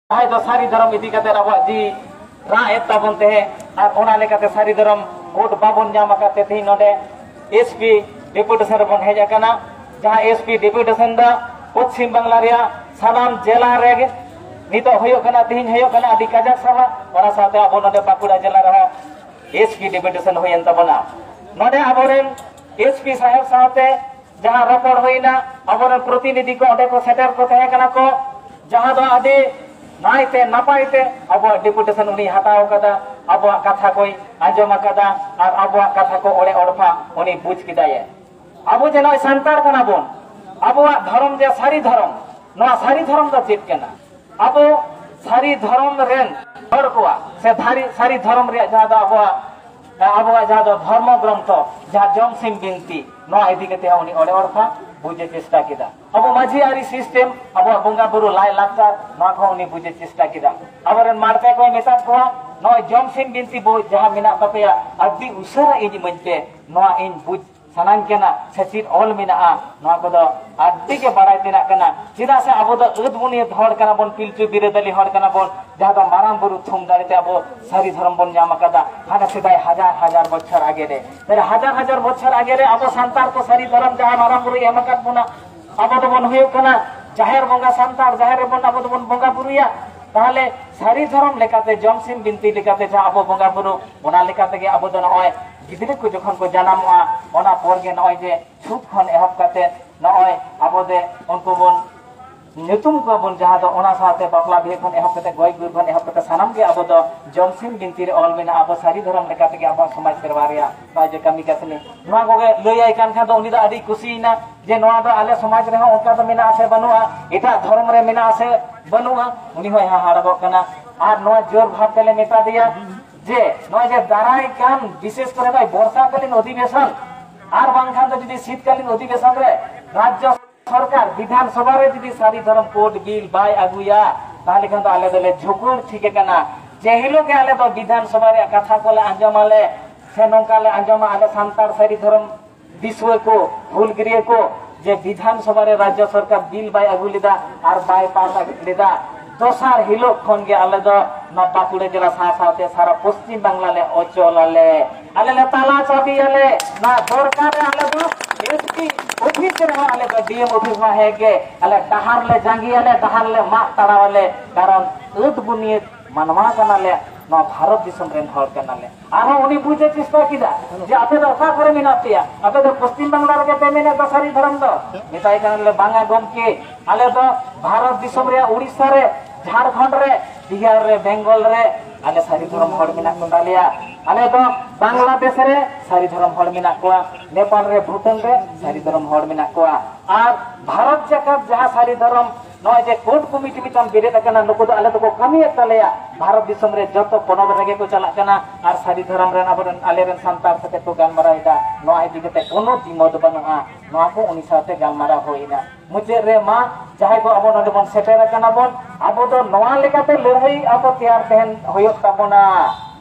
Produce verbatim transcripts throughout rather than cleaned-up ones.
ᱡᱟᱦᱟᱸᱭ ᱫᱚ ᱥᱟᱹᱨᱤ ᱫᱷᱚᱨᱚᱢ ᱤᱫᱤ ᱠᱟᱛᱮ ᱟᱵᱚᱣᱟᱜ ᱡᱤᱣᱤ ᱨᱟᱜ ᱮᱫ ᱛᱟᱵᱚᱱ ᱛᱟᱦᱮᱸᱫ, ᱟᱨ ᱚᱱᱟ ᱞᱮᱠᱟᱛᱮ ᱥᱟᱹᱨᱤ ᱫᱷᱚᱨᱚᱢ ᱠᱳᱰ ᱵᱟᱵᱚᱱ ᱧᱟᱢ ᱟᱠᱟᱫ ᱛᱮ ᱛᱮᱦᱮᱧ ᱱᱚᱰᱮ ᱮᱥ ᱯᱤ ᱰᱮᱯᱩᱴᱮᱥᱚᱱ ᱨᱮᱵᱚᱱ ᱦᱮᱡ ᱟᱠᱟᱱᱟ᱾ ᱡᱟᱦᱟᱸ ᱮᱥ ᱯᱤ ᱰᱮᱯᱩᱴᱮᱥᱚᱱ ᱫᱚ ᱯᱚᱪᱷᱤᱢ ᱵᱟᱝᱞᱟ ᱨᱮᱭᱟᱜ ᱥᱟᱱᱟᱢ ᱡᱮᱞᱟ ᱨᱮᱜᱮ ᱱᱤᱛᱚᱜ ᱦᱩᱭᱩᱜ ᱠᱟᱱᱟ, ᱛᱮᱦᱮᱧ ᱦᱩᱭᱩᱜ ᱠᱟᱱᱟ ᱟᱹᱰᱤ ᱠᱟᱡᱟᱠ ᱥᱟᱵᱷᱟ᱾ ᱚᱱᱟ ᱥᱟᱶᱛᱮ ᱟᱵᱚ ᱱᱚᱰᱮ ᱵᱟᱸᱠᱩᱲᱟ ᱡᱮᱞᱟ ᱨᱮᱦᱚᱸ ᱮᱥ ᱯᱤ ᱰᱮᱯᱩᱴᱮᱥᱚᱱ ᱦᱩᱭᱮᱱ ᱛᱟᱵᱚᱱᱟ᱾ ᱱᱚᱰᱮ ᱟᱵᱚᱨᱮᱱ ᱮᱥ ᱯᱤ ᱥᱟᱦᱮᱵ ᱥᱟᱶᱛᱮ ᱡᱟᱦᱟᱸ ᱨᱚᱯᱚᱲ ᱦᱩᱭᱱᱟ, ᱟᱵᱚᱨᱮᱱ ᱯᱨᱚᱛᱤᱱᱤᱫᱷᱤ ᱠᱚ ᱚᱸᱰᱮ ᱠᱚ ᱥᱮᱴᱮᱨ ᱠᱚ ᱛᱟᱦᱮᱸ ᱠᱟᱱᱟ ᱠᱚ, ᱡᱟᱦᱟᱸ ᱫᱚ ᱟᱹᱰᱤ ᱱᱟᱭᱛᱮ ᱱᱟᱯᱟᱭ ᱛᱮ ᱟᱵᱚᱣᱟᱜ ᱰᱮᱯᱩᱴᱮᱥᱚᱱ ᱩᱱᱤ ᱦᱟᱛᱟᱣ ᱠᱟᱫᱟ, ᱟᱵᱚᱣᱟᱜ ᱠᱟᱛᱷᱟ ᱠᱚᱭ ᱟᱸᱡᱚᱢ ᱟᱠᱟᱫᱟ ᱟᱨ ᱟᱵᱚᱣᱟᱜ ᱠᱟᱛᱷᱟ ᱠᱚ ᱚᱲᱮ ᱚᱲᱯᱷᱟ ᱩᱱᱤ ᱵᱩᱡᱽ ᱠᱮᱫᱟᱭᱮ᱾ ᱟᱵᱚ ᱡᱮ ᱱᱚᱜᱼᱚᱭ ᱥᱟᱱᱛᱟᱲ ᱠᱟᱱᱟ ᱵᱚᱱ, ᱟᱵᱚᱣᱟᱜ ᱫᱷᱚᱨᱚᱢ ᱡᱮ ᱥᱟᱹᱨᱤ ᱫᱷᱚᱨᱚᱢ, ᱱᱚᱣᱟ ᱥᱟᱹᱨᱤ ᱫᱷᱚᱨᱚᱢ ᱫᱚ ᱪᱮᱫ ᱠᱟᱱᱟ? ᱟᱵᱚ ᱥᱟᱹᱨᱤ ᱫᱷᱚᱨᱚᱢ ᱨᱮᱱ ᱦᱚᱲ ᱠᱚᱣᱟᱜ ᱥᱮ ᱫᱷᱟᱨᱤ-, ᱥᱟᱹᱨᱤ ᱫᱷᱚᱨᱚᱢ ᱨᱮᱭᱟᱜ ᱡᱟᱦᱟᱸ ᱫᱚ ᱟᱵᱚᱣᱟᱜ, ᱟᱵᱚᱣᱟᱜ ᱡᱟᱦᱟᱸ ᱫᱚ ᱫᱷᱚᱨᱢᱚ ᱜᱨᱚᱱᱛᱷᱚ, ᱡᱟᱦᱟᱸ ᱡᱚᱢᱥᱤᱢ ᱵᱤᱱᱛᱤ, ᱱᱚᱣᱟ ᱤᱫᱤ ᱠᱟᱛᱮ ᱦᱚᱸ ᱩᱱᱤ ᱚᱲᱮ ᱚᱲᱯᱷᱟ ᱵᱩᱡᱮ ᱪᱮᱥᱴᱟ ᱠᱮᱫᱟ᱾ ᱟᱵᱚ ᱢᱟᱹᱡᱷᱤ ᱟᱹᱨᱤ ᱥᱤᱥᱴᱮᱢ, ᱟᱵᱚᱣᱟᱜ ᱵᱚᱸᱜᱟ ᱵᱩᱨᱩ ᱞᱟᱭ ᱞᱟᱠᱪᱟᱨ, ᱱᱚᱣᱟ ᱠᱚᱦᱚᱸ ᱩᱱᱤ ᱵᱩᱡᱮ ᱪᱮᱥᱴᱟ ᱠᱮᱫᱟ᱾ ᱟᱵᱚᱨᱮᱱ ᱢᱟᱲᱛᱮ ᱠᱚᱭ ᱢᱮᱛᱟᱫ ᱠᱚᱣᱟ, ᱱᱚᱜᱼᱚᱭ ᱡᱚᱢᱥᱤᱢ ᱵᱤᱱᱛᱤ ᱵᱳᱭ ᱡᱟᱦᱟᱸ ᱢᱮᱱᱟᱜ ᱛᱟᱯᱮᱭᱟ, ᱟᱹᱰᱤ ᱩᱥᱟᱹᱨᱟ ᱤᱧ ᱤᱢᱟᱹᱧ ᱯᱮ, ᱱᱚᱣᱟ ᱤᱧ ᱵᱩᱡᱽ ᱥᱟᱱᱟᱧ ᱠᱟᱱᱟ ᱥᱮ ᱪᱮᱫ ᱚᱞ ᱢᱮᱱᱟᱜᱼᱟ, ᱱᱚᱣᱟ ᱠᱚᱫᱚ ᱟᱹᱰᱤ ᱜᱮ ᱵᱟᱲᱟᱭ ᱛᱮᱱᱟᱜ ᱠᱟᱱᱟ᱾ ᱪᱮᱫᱟᱜ ᱥᱮ ᱟᱵᱚ ᱫᱚ ᱟᱹᱫ ᱵᱩᱱᱤᱭᱟᱹᱫ ᱦᱚᱲ ᱠᱟᱱᱟ ᱵᱚᱱ, ᱯᱤᱞᱪᱩ ᱵᱤᱨᱟᱹᱫᱟᱹᱞᱤ ᱦᱚᱲ ᱠᱟᱱᱟ ᱵᱚᱱ, ᱡᱟᱦᱟᱸ ᱫᱚ ᱢᱟᱨᱟᱝ ᱵᱩᱨᱩ ᱛᱷᱩᱢ ᱫᱟᱲᱮ ᱛᱮ ᱟᱵᱚ ᱥᱟᱹᱨᱤ ᱫᱷᱚᱨᱚᱢ ᱵᱚᱱ ᱧᱟᱢ ᱟᱠᱟᱫᱟ᱾ ᱦᱟᱱᱮ ᱥᱮᱫᱟᱭ ᱦᱟᱡᱟᱨ ᱦᱟᱡᱟᱨ ᱵᱚᱪᱷᱚᱨ ᱟᱜᱮ ᱨᱮ, ᱛᱟᱦᱞᱮ ᱦᱟᱡᱟᱨ ᱦᱟᱡᱟᱨ ᱵᱚᱪᱷᱚᱨ ᱟᱜᱮ ᱨᱮ ᱟᱵᱚ ᱥᱟᱱᱛᱟᱲ ᱠᱚ ᱥᱟᱹᱨᱤ ᱫᱷᱚᱨᱚᱢ ᱡᱟᱦᱟᱸ ᱢᱟᱨᱟᱝ ᱵᱩᱨᱩᱭ ᱮᱢ ᱟᱠᱟᱫ ᱵᱚᱱᱟ, ᱟᱵᱚ ᱫᱚᱵᱚᱱ ᱦᱩᱭᱩᱜ ᱠᱟᱱᱟ ᱡᱟᱦᱮᱨ ᱵᱚᱸᱜᱟ ᱥᱟᱱᱛᱟᱲ, ᱡᱟᱦᱮᱨ ᱨᱮᱵᱚᱱ ᱟᱵᱚ ᱫᱚᱵᱚᱱ ᱵᱚᱸᱜᱟ ᱵᱩᱨᱩᱭᱟ᱾ ᱛᱟᱦᱞᱮ ᱥᱟᱹᱨᱤ ᱫᱷᱚᱨᱚᱢ ᱞᱮᱠᱟᱛᱮ, ᱡᱚᱢᱥᱤᱢ ᱵᱤᱱᱛᱤ ᱞᱮᱠᱟᱛᱮ ᱡᱟᱦᱟᱸ ᱟᱵᱚ ᱵᱚᱸᱜᱟ ᱵᱩᱨᱩ, ᱚᱱᱟ ᱞᱮᱠᱟ ᱛᱮᱜᱮ ᱟᱵᱚ ᱫᱚ ᱱᱚᱜᱼᱚᱭ ᱜᱤᱫᱽᱨᱟᱹ ᱠᱚ ᱡᱚᱠᱷᱚᱱ ᱠᱚ ᱡᱟᱱᱟᱢᱚᱜᱼᱟ, ᱚᱱᱟ ᱯᱚᱨ ᱜᱮ ᱱᱚᱜᱼᱚᱭ ᱡᱮ ᱪᱷᱩᱛ ᱠᱷᱚᱱ ᱮᱦᱚᱵ ᱠᱟᱛᱮ ᱱᱚᱜᱼᱚᱭ ᱟᱵᱚ ᱫᱮ ᱩᱱᱠᱩ ᱵᱚᱱ ᱧᱩᱛᱩᱢ ᱠᱚᱣᱟ ᱵᱚᱱ, ᱡᱟᱦᱟᱸ ᱫᱚ ᱚᱱᱟ ᱥᱟᱶᱛᱮ ᱵᱟᱯᱞᱟ ᱵᱤᱦᱟᱹ ᱠᱷᱚᱱ ᱮᱦᱚᱵ ᱠᱟᱛᱮ, ᱜᱚᱡ ᱜᱩᱨ ᱠᱷᱚᱱ ᱮᱦᱚᱵ ᱠᱟᱛᱮ ᱥᱟᱱᱟᱢ ᱜᱮ ᱟᱵᱚ ᱫᱚ ᱡᱚᱢᱥᱤᱢ ᱵᱤᱱᱛᱤ ᱨᱮ ᱚᱞ ᱢᱮᱱᱟᱜᱼᱟ᱾ ᱟᱵᱚ ᱥᱟᱹᱨᱤ ᱫᱷᱚᱨᱚᱢ ᱞᱮᱠᱟ ᱛᱮᱜᱮ ᱟᱵᱚᱣᱟᱜ ᱥᱚᱢᱟᱡᱽ ᱥᱮᱨᱣᱟ ᱨᱮᱭᱟᱜ ᱱᱚᱜᱼᱚᱭ ᱡᱮ ᱠᱟᱹᱢᱤ ᱠᱟᱹᱥᱱᱤ, ᱱᱚᱣᱟ ᱠᱚᱜᱮ ᱞᱟᱹᱭ ᱟᱭ ᱠᱟᱱ ᱠᱷᱟᱱ ᱫᱚ ᱩᱱᱤ ᱫᱚ ᱟᱹᱰᱤ ᱠᱩᱥᱤᱭᱮᱱᱟ ᱡᱮ ᱱᱚᱣᱟ ᱫᱚ ᱟᱞᱮ ᱥᱚᱢᱟᱡᱽ ᱨᱮᱦᱚᱸ ᱚᱱᱠᱟ ᱫᱚ ᱢᱮᱱᱟᱜᱼᱟ ᱥᱮ ᱵᱟᱹᱱᱩᱜᱼᱟ, ᱮᱴᱟᱜ ᱫᱷᱚᱨᱚᱢ ᱨᱮ ᱢᱮᱱᱟᱜᱼᱟ ᱥᱮ ᱵᱟᱹᱱᱩᱜᱼᱟ, ᱩᱱᱤ ᱦᱚᱸᱭ ᱦᱟᱦᱟᱲᱟᱜᱚᱜ ᱠᱟᱱᱟ᱾ ᱟᱨ ᱱᱚᱣᱟ ᱡᱳᱨ ᱵᱷᱟᱵᱽ ᱛᱮᱞᱮ ᱢᱮᱛᱟ ᱫᱮᱭᱟ ᱡᱮ ᱱᱚᱜᱼᱚᱭ ᱡᱮ ᱫᱟᱨᱟᱭ ᱠᱟᱱ ᱵᱤᱥᱮᱥ ᱠᱚᱨᱮ ᱱᱚᱜᱼᱚᱭ ᱵᱚᱨᱥᱟᱠᱟᱞᱤᱱ ᱚᱫᱷᱤᱵᱮᱥᱚᱱ ᱟᱨ ᱵᱟᱝᱠᱷᱟᱱ ᱫᱚ ᱡᱩᱫᱤ ᱥᱤᱛᱠᱟᱞᱤᱱ ᱚᱫᱷᱤᱵᱮᱥᱚᱱ ᱨᱮ ᱨᱟᱡᱽᱡᱚ ᱥᱚᱨᱠᱟᱨ ᱵᱤᱫᱷᱟᱱ ᱥᱚᱵᱷᱟ ᱨᱮ ᱡᱩᱫᱤ ᱥᱟᱹᱨᱤ ᱫᱷᱚᱨᱚᱢ ᱠᱳᱰ ᱵᱤᱞ ᱵᱟᱭ ᱟᱹᱜᱩᱭᱟ, ᱛᱟᱦᱚᱞᱮ ᱠᱷᱟᱱ ᱫᱚ ᱟᱞᱮ ᱫᱚᱞᱮ ᱡᱷᱩᱠᱩᱲ ᱴᱷᱤᱠ ᱟᱠᱟᱱᱟ᱾ ᱡᱮ ᱦᱤᱞᱳᱜ ᱜᱮ ᱟᱞᱮ ᱫᱚ ᱵᱤᱫᱷᱟᱱ ᱥᱚᱵᱷᱟ ᱨᱮᱭᱟᱜ ᱠᱟᱛᱷᱟ ᱠᱚᱞᱮ ᱟᱸᱡᱚᱢ ᱟᱞᱮ ᱥᱮ ᱱᱚᱝᱠᱟ ᱞᱮ ᱟᱸᱡᱚᱢᱟ, ᱟᱞᱮ ᱥᱟᱱᱛᱟᱲ ᱥᱟᱹᱨᱤ ᱫᱷᱚᱨᱚᱢ ᱫᱤᱥᱩᱣᱟᱹ ᱠᱚ, ᱦᱩᱞᱜᱟᱹᱨᱤᱭᱟᱹ ᱠᱚ, ᱡᱮ ᱵᱤᱫᱷᱟᱱ ᱥᱚᱵᱷᱟ ᱨᱮ ᱨᱟᱡᱽᱡᱚ ᱥᱚᱨᱠᱟᱨ ᱵᱤᱞ ᱵᱟᱭ ᱟᱹᱜᱩ ᱞᱮᱫᱟ ᱟᱨ ᱵᱟᱭ ᱯᱟᱥ ᱞᱮᱫᱟ, ᱫᱚᱥᱟᱨ ᱦᱤᱞᱳᱜ ᱠᱷᱚᱱ ᱜᱮ ᱟᱞᱮ ᱫᱚ ᱱᱚᱣᱟ ᱵᱟᱸᱠᱩᱲᱟ ᱡᱮᱞᱟ ᱥᱟᱶ ᱥᱟᱶᱛᱮ ᱥᱟᱨᱟ ᱯᱚᱥᱪᱤᱢ ᱵᱟᱝᱞᱟ ᱞᱮ ᱚᱪᱚᱞ ᱟᱞᱮ, ᱟᱞᱮ ᱞᱮ ᱛᱟᱞᱟ ᱪᱟᱹᱵᱤᱭᱟᱞᱮ᱾ ᱱᱚᱣᱟ ᱫᱚᱨᱠᱟᱨ ᱨᱮ ᱟᱞᱮ ᱫᱚ ᱮᱥᱯᱤ ᱚᱯᱷᱤᱥ ᱨᱮᱦᱚᱸ, ᱟᱞᱮ ᱫᱚ ᱰᱤᱮᱢ ᱚᱯᱷᱤᱥ ᱢᱟ ᱦᱮᱸ ᱜᱮ, ᱟᱞᱮ ᱰᱟᱦᱟᱨ ᱞᱮ ᱡᱟᱸᱜᱮᱭᱟᱞᱮ, ᱰᱟᱦᱟᱨ ᱞᱮ ᱢᱟᱜ ᱛᱟᱲᱟᱣᱟᱞᱮ, ᱠᱟᱨᱚᱱ ᱟᱹᱫ ᱵᱩᱱᱤᱭᱟᱹᱫ ᱢᱟᱱᱣᱟ ᱠᱟᱱᱟᱞᱮ, ᱱᱚᱣᱟ ᱵᱷᱟᱨᱚᱛ ᱫᱤᱥᱚᱢ ᱨᱮᱱ ᱦᱚᱲ ᱠᱟᱱᱟᱞᱮ᱾ ᱟᱨᱦᱚᱸ ᱩᱱᱤ ᱵᱩᱡᱮ ᱪᱮᱥᱴᱟ ᱠᱮᱫᱟ ᱡᱮ ᱟᱯᱮ ᱫᱚ ᱚᱠᱟ ᱠᱚᱨᱮ ᱢᱮᱱᱟᱜ ᱯᱮᱭᱟ, ᱟᱯᱮ ᱫᱚ ᱯᱚᱥᱪᱤᱢ ᱵᱟᱝᱞᱟ ᱨᱮᱜᱮ ᱯᱮ ᱢᱮᱱᱮᱫ ᱫᱚ ᱥᱟᱹᱨᱤ ᱫᱷᱚᱨᱚᱢ ᱫᱚ? ᱢᱮᱛᱟᱭ ᱠᱟᱱᱟᱞᱮ, ᱵᱟᱝᱟ ᱜᱚᱢᱠᱮ, ᱟᱞᱮ ᱫᱚ ᱵᱷᱟᱨᱚᱛ ᱫᱤᱥᱚᱢ ᱨᱮᱭᱟᱜ ᱩᱲᱤᱥᱥᱟ ᱨᱮ, ᱡᱷᱟᱲᱠᱷᱚᱸᱰ ᱨᱮ, ᱵᱤᱦᱟᱨ ᱨᱮ, ᱵᱮᱝᱜᱚᱞ ᱨᱮ ᱟᱞᱮ ᱥᱟᱹᱨᱤ ᱫᱷᱚᱨᱚᱢ ᱦᱚᱲ ᱢᱮᱱᱟᱜ ᱠᱚ ᱛᱟᱞᱮᱭᱟ᱾ ᱟᱞᱮ ᱫᱚ ᱵᱟᱝᱞᱟᱫᱮᱥ ᱨᱮ ᱥᱟᱹᱨᱤ ᱫᱷᱚᱨᱚᱢ ᱦᱚᱲ ᱢᱮᱱᱟᱜ ᱠᱚᱣᱟ, ᱱᱮᱯᱟᱞ ᱨᱮ, ᱵᱷᱩᱴᱟᱱ ᱨᱮ ᱥᱟᱹᱨᱤ ᱫᱷᱚᱨᱚᱢ ᱦᱚᱲ ᱢᱮᱱᱟᱜ ᱠᱚᱣᱟ᱾ ᱟᱨ ᱵᱷᱟᱨᱚᱛ ᱡᱟᱠᱟᱛ ᱡᱟᱦᱟᱸ ᱥᱟᱹᱨᱤ ᱫᱷᱚᱨᱚᱢ, ᱱᱚᱜᱼᱚᱭ ᱡᱮ ᱠᱳᱰ ᱠᱚᱢᱤᱴᱤ ᱢᱤᱫᱴᱟᱝ ᱵᱮᱨᱮᱫ ᱟᱠᱟᱱᱟ, ᱱᱩᱠᱩ ᱫᱚ ᱟᱞᱮ ᱫᱚᱠᱚ ᱠᱟᱹᱢᱤᱭᱮᱫ ᱛᱟᱞᱮᱭᱟ, ᱵᱷᱟᱨᱚᱛ ᱫᱤᱥᱚᱢ ᱨᱮ ᱡᱚᱛᱚ ᱯᱚᱱᱚᱛ ᱨᱮᱜᱮ ᱠᱚ ᱪᱟᱞᱟᱜ ᱠᱟᱱᱟ᱾ ᱟᱨ ᱥᱟᱹᱨᱤ ᱫᱷᱚᱨᱚᱢ ᱨᱮᱱ ᱟᱵᱚᱨᱮᱱ, ᱟᱞᱮᱨᱮᱱ ᱥᱟᱱᱛᱟᱲ ᱥᱟᱛᱮ ᱠᱚ ᱜᱟᱞᱢᱟᱨᱟᱣ ᱮᱫᱟ, ᱱᱚᱣᱟ ᱤᱫᱤ ᱠᱟᱛᱮ ᱠᱳᱱᱳ ᱫᱤᱢᱚᱛ ᱵᱟᱹᱱᱩᱜᱼᱟ᱾ ᱱᱚᱣᱟ ᱠᱚ ᱩᱱᱤ ᱥᱟᱶᱛᱮ ᱜᱟᱞᱢᱟᱨᱟᱣ ᱦᱩᱭ ᱮᱱᱟ᱾ ᱢᱩᱪᱟᱹᱫ ᱨᱮ ᱢᱟ, ᱡᱟᱦᱟᱸᱭ ᱠᱚ ᱟᱵᱚ ᱱᱚᱰᱮ ᱵᱚᱱ ᱥᱮᱴᱮᱨ ᱟᱠᱟᱱᱟ ᱵᱚᱱ, ᱟᱵᱚ ᱫᱚ ᱱᱚᱣᱟ ᱞᱮᱠᱟᱛᱮ ᱞᱟᱹᱲᱦᱟᱹᱭ ᱟᱵᱚ ᱛᱮᱭᱟᱨ ᱛᱟᱦᱮᱱ ᱦᱩᱭᱩᱜ ᱛᱟᱵᱚᱱᱟ᱾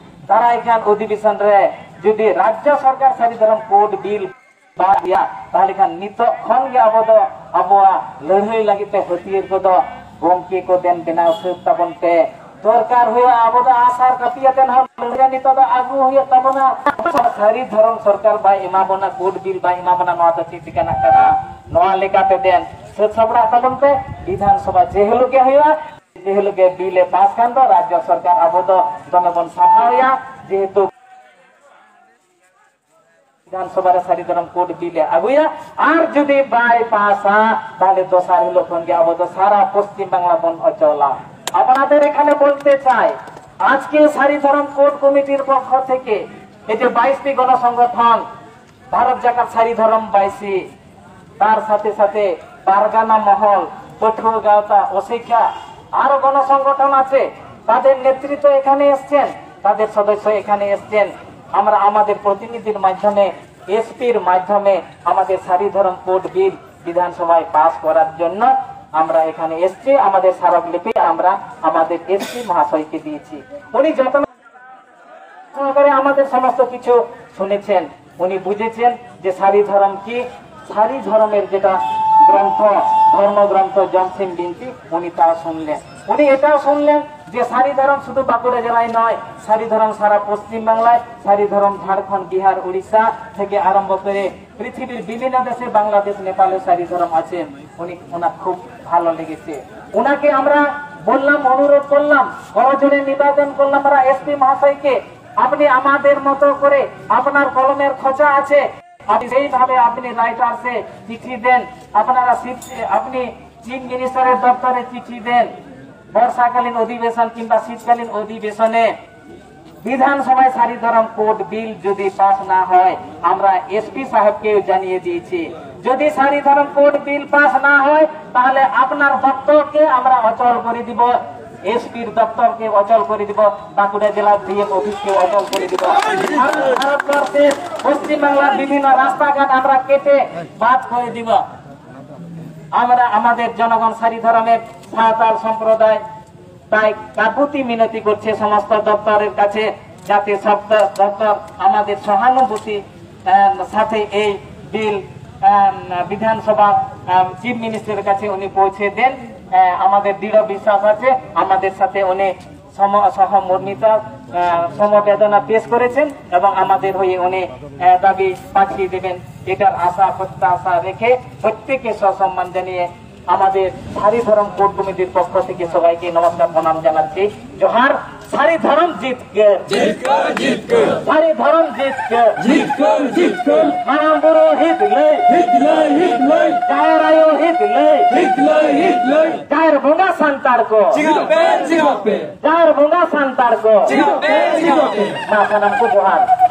ᱫᱟᱨᱟᱭ ᱠᱟᱱ ᱚᱫᱷᱤᱵᱮᱥᱚᱱ ᱨᱮ ᱡᱩᱫᱤ ᱨᱟᱡᱽᱡᱚ ᱥᱚᱨᱠᱟᱨ ᱥᱟᱹᱨᱤ ᱫᱷᱚᱨᱚᱢ ᱠᱳᱰ ᱵᱤᱞ ᱵᱟᱭ ᱟᱹᱜᱩᱭᱟ, ᱛᱟᱦᱚᱞᱮ ᱠᱷᱟᱱ ᱱᱤᱛᱚᱜ ᱠᱷᱚᱱ ᱜᱮ ᱟᱵᱚ ᱫᱚ ᱟᱵᱚᱣᱟᱜ ᱞᱟᱹᱲᱦᱟᱹᱭ ᱞᱟᱹᱜᱤᱫ ᱛᱮ ᱦᱟᱹᱛᱭᱟᱹᱨ ᱠᱚᱫᱚ ᱜᱚᱢᱠᱮ ᱠᱚ ᱫᱮᱱ ᱵᱮᱱᱟᱣ ᱥᱟᱹᱛ ᱛᱟᱵᱚᱱ ᱯᱮ᱾ ᱫᱚᱨᱠᱟᱨ ᱦᱩᱭᱩᱜᱼᱟ, ᱟᱵᱚ ᱫᱚ ᱟᱥᱟᱨ ᱠᱟᱹᱯᱤ ᱟᱛᱮ ᱦᱚᱸ ᱞᱟᱹᱲᱦᱟᱹᱭᱟ, ᱱᱤᱛᱚᱜ ᱫᱚ ᱟᱹᱜᱩ ᱦᱩᱭᱩᱜ ᱛᱟᱵᱚᱱᱟ᱾ ᱥᱟᱹᱨᱤ ᱫᱷᱚᱨᱚᱢ ᱥᱚᱨᱠᱟᱨ ᱵᱟᱭ ᱮᱢᱟ ᱵᱚᱱᱟ, ᱠᱳᱰ ᱵᱤᱞ ᱵᱟᱭ ᱮᱢᱟ ᱵᱚᱱᱟ, ᱱᱚᱣᱟ ᱫᱚ ᱪᱮᱫ ᱞᱮᱠᱟᱱᱟᱜ ᱠᱟᱱᱟ? ᱱᱚᱣᱟ ᱞᱮᱠᱟᱛᱮ ᱫᱮᱱ ᱥᱟᱹᱛ ᱥᱟᱯᱲᱟᱜ ᱛᱟᱵᱚᱱ ᱯᱮ᱾ ᱵᱤᱫᱷᱟᱱ ᱥᱚᱵᱷᱟ ᱡᱮ ᱦᱤᱞᱳᱜ ᱜᱮ ᱦᱩᱭᱩᱜᱼᱟ, ᱡᱮ ᱦᱤᱞᱳᱜ ᱜᱮ ᱵᱤᱞ ᱮ ᱯᱟᱥ ᱠᱷᱟᱱ ᱫᱚ ᱨᱟᱡᱽᱡᱚ ᱥᱚᱨᱠᱟᱨ ᱟᱵᱚ ᱫᱚ ᱫᱚᱢᱮ ᱵᱚᱱ ᱥᱟᱨᱦᱟᱣᱮᱭᱟ, ᱡᱮᱦᱮᱛᱩ ᱵᱤᱫᱷᱟᱱ ᱥᱚᱵᱷᱟ ᱨᱮ ᱥᱟᱹᱨᱤ ᱫᱷᱚᱨᱚᱢ ᱠᱳᱰ ᱵᱤᱞ ᱮ ᱟᱹᱜᱩᱭᱟ᱾ ᱟᱨ ᱡᱩᱫᱤ ᱵᱟᱭ ᱯᱟᱥᱟ, ᱛᱟᱦᱞᱮ ᱫᱚᱥᱟᱨ ᱦᱤᱞᱳᱜ ᱠᱷᱚᱱ ᱜᱮ ᱟᱵᱚ ᱫᱚ ᱥᱟᱨᱟ ᱯᱚᱥᱪᱤᱢ ᱵᱟᱝᱞᱟ ᱵᱚᱱ ᱚᱪᱚᱞᱟ᱾ আপনাদের এখানে বলতে চাই, আজকে সারি ধরম কোড কমিটির পক্ষ থেকে এই যে বাইশটি গণসংগঠন, ভারত জাকাত সারি ধরম বাইশি, তার সাথে সাথে পারগানা মহল, পঠুয়া গাওতা, অসিকা, আরো গণসংগঠন আছে, তাদের নেতৃত্ব এখানে এসছেন, তাদের সদস্য এখানে এসছেন। আমরা আমাদের প্রতিনিধির মাধ্যমে, এসপির মাধ্যমে আমাদের সারি ধরম কোড বিল বিধানসভায় পাস করার জন্য আমরা এখানে এসছি। আমাদের স্মারকলিপি আমরা আমাদের এসপি মহাশয়কে দিয়েছি। উনি যত সহকারে আমাদের সমস্ত কিছু শুনেছেন, উনি বুঝেছেন যে সারি ধরম কি, সারি ধরমের যেটা গ্রন্থ, ধর্মগ্রন্থ জমসিম বিনতি, উনি তা শুনলেন। উনি এটাও শুনলেন যে সারি ধরম শুধু বাঁকুড়া জেলায় নয়, সারি ধরম সারা পশ্চিম বাংলায়, সারি ধরম ঝাড়খণ্ড, বিহার, উড়িষ্যা থেকে আরম্ভ করে পৃথিবীর বিভিন্ন দেশে, বাংলাদেশ, নেপালে সারি ধরম আছে। উনি, ওনার খুব ভালো লেগেছে। ওনাকে আমরা বললাম, অনুরোধ করলাম, করজোড়ে নিবেদন করলাম আমরা এসপি মহাশয়কে, আপনি আমাদের মতো করে, আপনার কলমের খোঁচা আছে, আপনি সেইভাবে আপনি রাইটার্সে চিঠি দেন, আপনারা চিঠি, আপনি চিফ মিনিস্টারের দপ্তরে চিঠি দেন, বর্ষাকালীন অধিবেশন কিংবা শীতকালীন অধিবেশনে বিধানসভায় সারি ধরম কোড বিল যদি পাস না হয়, আমরা এসপি সাহেবকেও জানিয়ে দিয়েছি, যদি সারি ধরম কোড বিল পাস না হয়, তাহলে আপনার দপ্তরকে আমরা অচল করে দিব, এসপির দপ্তরকে অচল করে দিব, বাঁকুড়া জেলার ডিএম অফিসকে অচল করে দিব। সারা ভারতবর্ষে পশ্চিমবাংলার বিভিন্ন রাস্তাঘাট আমরা কেটে বাদ করে দিব। আমরা আমাদের জনগণ সারি ধরমের সাঁওতাল সম্প্রদায় তাই কাকুতি মিনতি করছে সমস্ত দপ্তরের কাছে, যাতে সব দ-, দপ্তর আমাদের সহানুভূতি, আহ, সাথে এই বিল, আহ, বিধানসভা, আহ, চিফ মিনিস্টারের কাছে উনি পৌঁছে দেন। আহ, আমাদের দৃঢ় বিশ্বাস আছে, আমাদের সাথে উনি সম-, সহমর্মিতা, আহ, সমবেদনা পেশ করেছেন এবং আমাদের হয়ে উনি, আহ, দাবি পাঠিয়ে দেবেন। এটার আশা প্রত্যাশা রেখে প্রত্যেককে সসম্মান জানিয়ে আমাদের সারি ধরম কোড কমিটির পক্ষ থেকে সবাইকে নমস্কার প্রণাম জানাচ্ছি। জোহার। সারি ধরম জিতকে। জিতকর জিতকর সারি ধরম জিতকে। জিতকর জিতকর মারাম বুরু হিত লই। হিতলাই হিতলাই জায়ের আয়ু হিত লই। হিতলাই হিতলাই জায়ের বঙ্গা সান্তার কো। জিগাপে জিগাপে জায়ের বঙ্গা সান্তার কো। জিগাপে জিগাপে মা সানাম কো জোহার।